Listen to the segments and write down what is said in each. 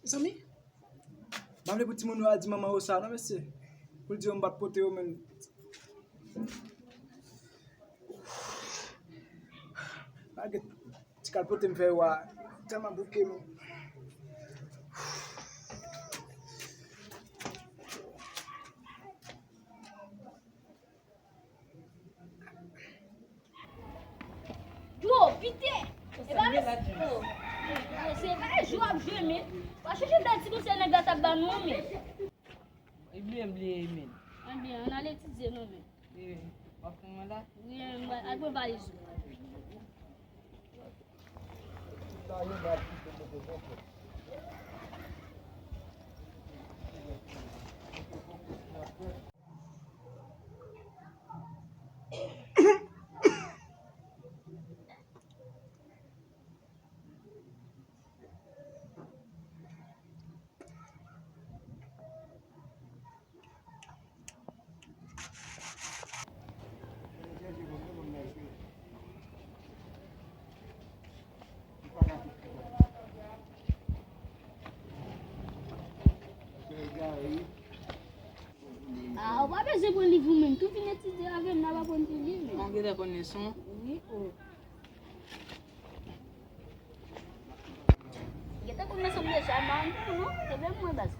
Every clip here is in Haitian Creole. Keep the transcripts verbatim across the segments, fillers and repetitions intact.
Mezanmi, m pa vle pou timoun yo al di manman yo sa non, mesye. Pou l di yo m pa t pote yo menm. Malgre ti kalpote m fè yo a, tèlman bouke m. Dwo, pite! E pa mesi. Se pa jou ap jwe, men. W ap chèche bèl ti konsèy nèg la t ap ba nou an, men. Ebyen, bliye, men. Ebyen, ann al etidye nou, men. Wi, w ap pran mwen la? Wi, al pran valiz ou. A, ou pa bezwen pran liv ou menm. Tou vin etidye avè m, n a pa pran ti liv. Mwen gentan konn leson. Wi, o. Gentan konn leson m deja, m pa konn non. Kenbe m mwen baz.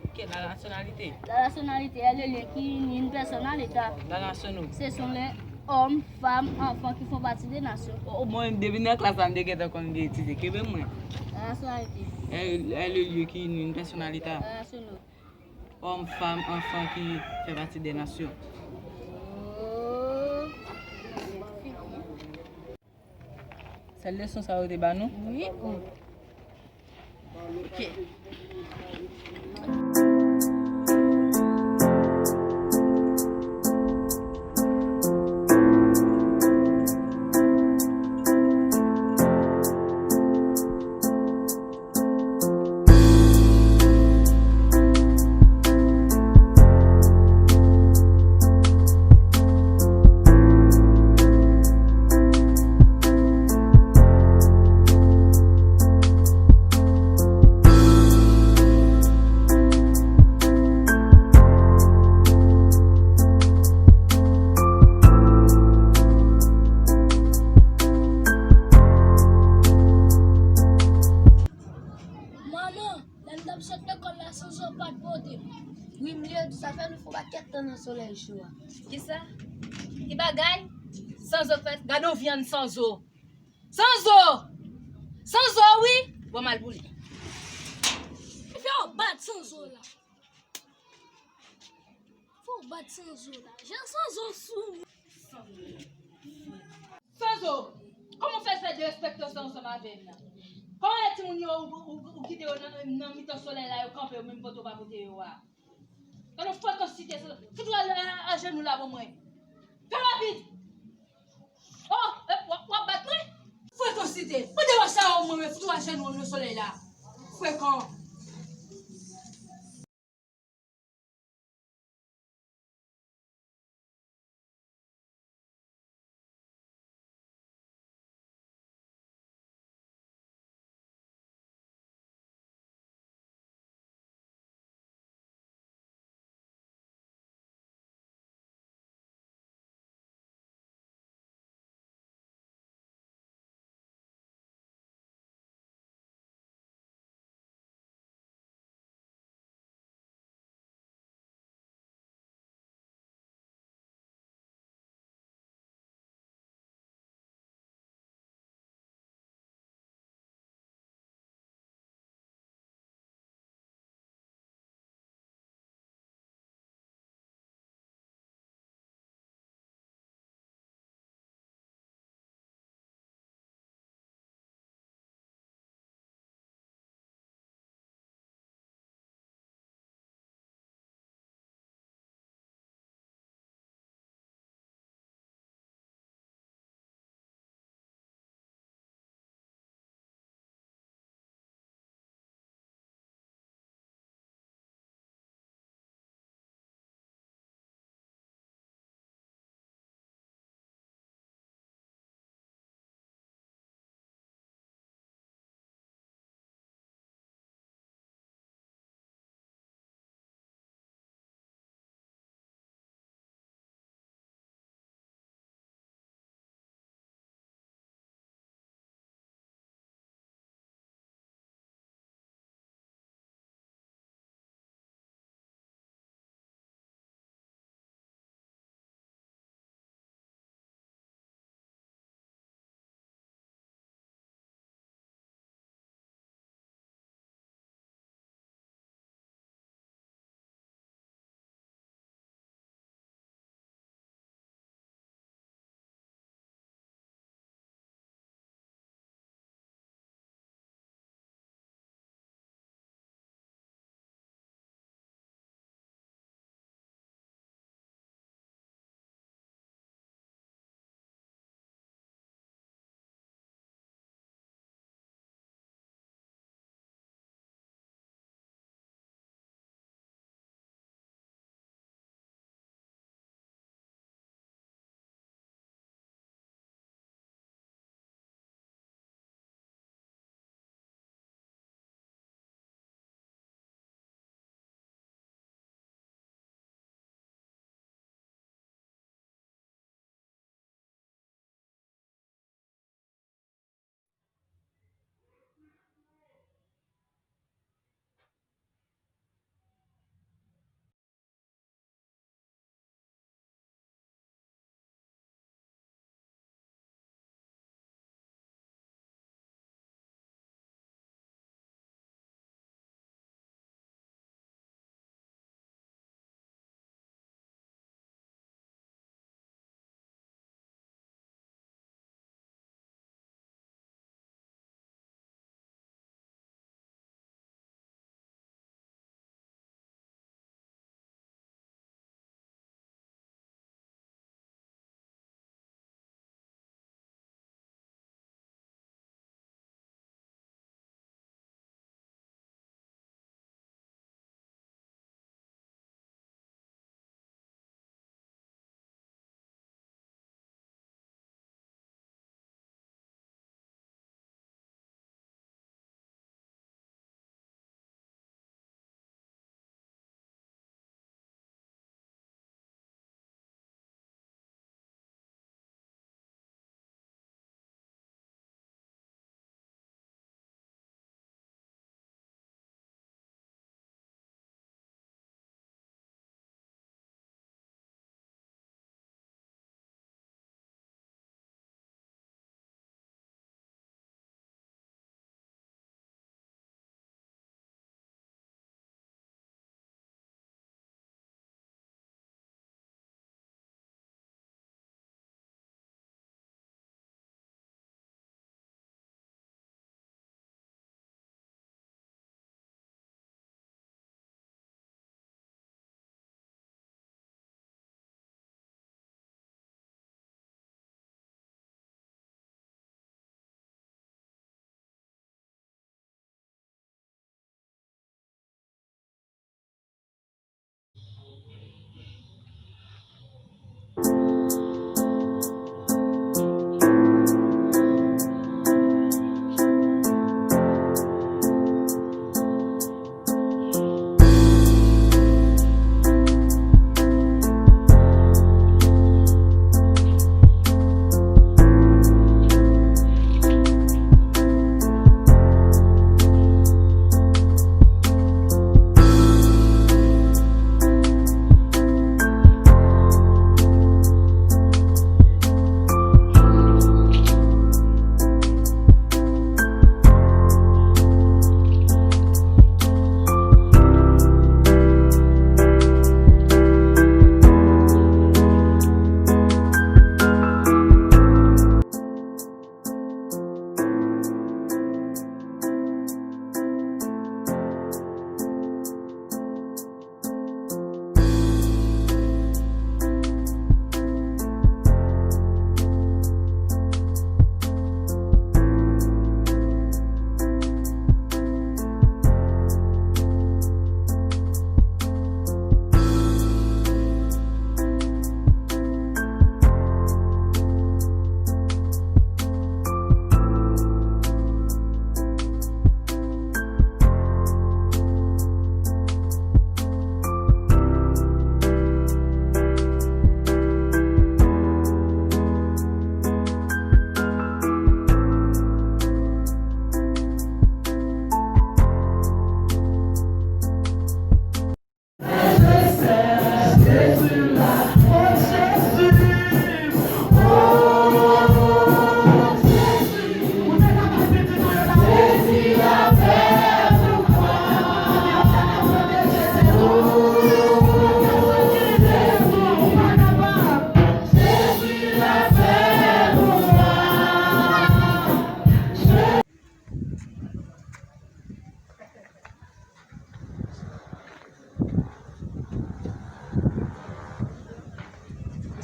Ok, la nationalité. La nationalité est le lien qui unit une personne à l'État. La nationaux. Ce sont les hommes, femmes, enfants qui font partie des nations. O, o, mwen, depi nan klas la, m te gentan konn etidye. Kenbe m mwen. La nationalité. Est, est le lieu qui unit une personne à l'État. La nationaux. Hommes, femmes, enfants qui fait partie des nations. Oh. Sèl leson sa yo te ba nou? Wi. Ok. Manman, lè m t ap sot lekòl la, Sanzo pa t pote m. Wi, m bliye di sa fè nou fè yon pakèt tan nan solèy cho a. Kisa? Ki bagay? Sanzo fè, gade yon vyann Sanzo. Sanzo! Sanzo, wi! Bon, m al pou li. Fè w bat Sanzo la. Fè w bat Sanzo la. Jan Sanzo sou. Sanzo, kòman w fè fè derespektan sa ansanm avè m nan? Kòman lè timoun yo ou, ou, ou kite yo nan, nan mitan solèy la, yo kanpe, yo menm pote w pa pote yo a? Gade yon frekans site, fout ou al a, ajenou la pou mwen. Fè rapid! Oh, eh, w ap, w ap bat mwen? Frekans site, mwen devan sa yo mwen, men fout ou ajenou nan solèy la. Frekan.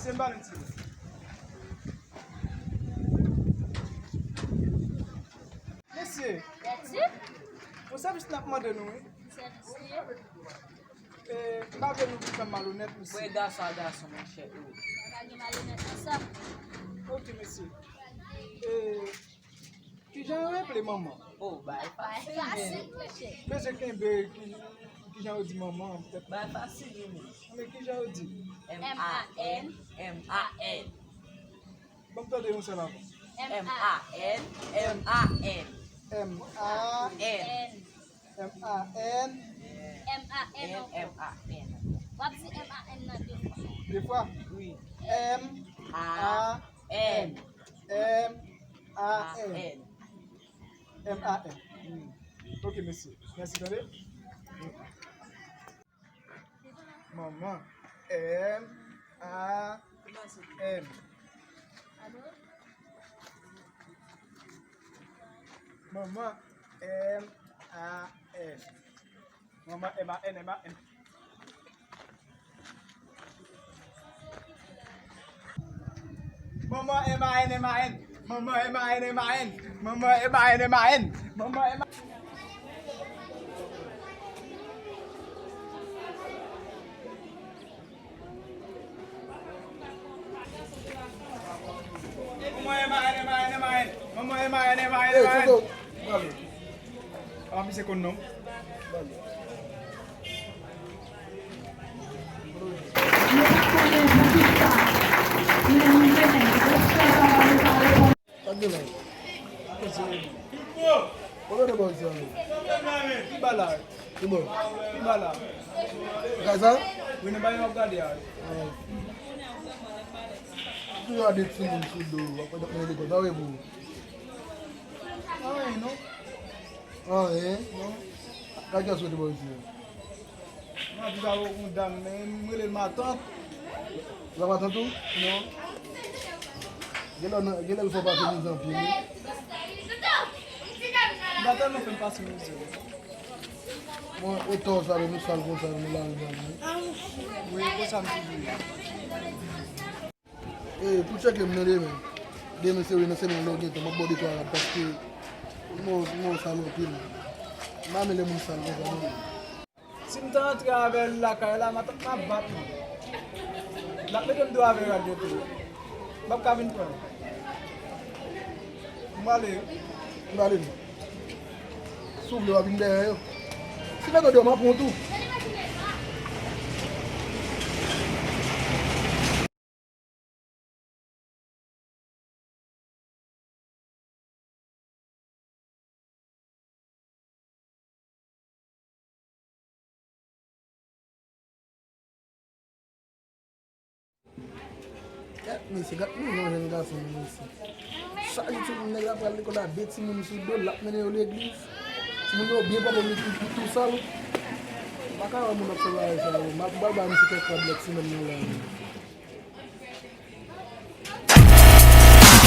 Se m ba nou ti. Mesye, yon sèvis n ap mande nou, wi. Sèvis li ye. E, m pa vle nou vin fè m malonèt, mesye. Mwen gason a gason, monchè. Pa gen malonèt nan sa. Ok, mesye. E, kijan yo rele manman? Oh, bay fasil, men. Mesye kenbe, ki, kijan yo di manman, petèt. Bay fasil, wi, men. Men kijan yo di? M A N, M A N. Ban m tande yon sèl avan. M A N, M A N. M A N. M A N. M A N ankò. M A N. W ap di M A N nan de fwa. De fwa? Wi. M A N. M A N. M A N. Wi. Ok, mesye. Mèsi, tande. Manman. M A N. Manman. M A N. Manman. M A N. M A N. Manman. M A N. M A N. Manman. M A N. M A N. Manman. M A N. M A N. Manman. M A N. Manman, M A N, M A N, M A N. Manman, M A N, M A N, M A N. Ey, Toto, pale. Apa misye konn non m? Pale. Pa gen lay. Ou gade bò isit la menm? Pi ba la. Pi bò? Pi ba la. Gaza? Wi, nan bagay w ap gade a. Ah. Toujou gade timoun sou do, w ap gade mwen lekòl, pa vre pou ou? Anyen, non. Anyen? Non. Gade kiyès ou te bò isit la? Mwen ap viv avèk yon dam, men m rele l matant. Ou pa matant ou? Non. Genlè w nan, genlè l fè w pase mizè anpil, wi. M pa tèlman fè m pase mizè. Bon, e tò sa, nou sal konsa, nou lari nan men. Wi, konsa m toujou ye. E, pou tcheke m nan demen. Demen se wi nan semèn lè w gen tan, m ap ba w de twa rad paske m wè w, m wè w sal anpil. M pa renmen lè moun sal konsa non. Si m ta antre avè l lakay la, m ap, m ap bat li. L ap mete m do avè rad yo tou. M p ap ka vin pran l. M prale wi. M prale wi. Si w vle w a vin dèyè yo. Si fè do deyò m a pran w tou. Gad mesye, gad mizè yon jèn gason mesye. Chak jou timoun nèg la pral lekòl la, de timoun sou do l, l ap mennen yo legliz. Timoun yo byen pwòp, li tou, li tou sal. M pa ka wè moun ap fè bagay sa yo. M ap, m pral ba misye kèk rad lòt semèn nan la.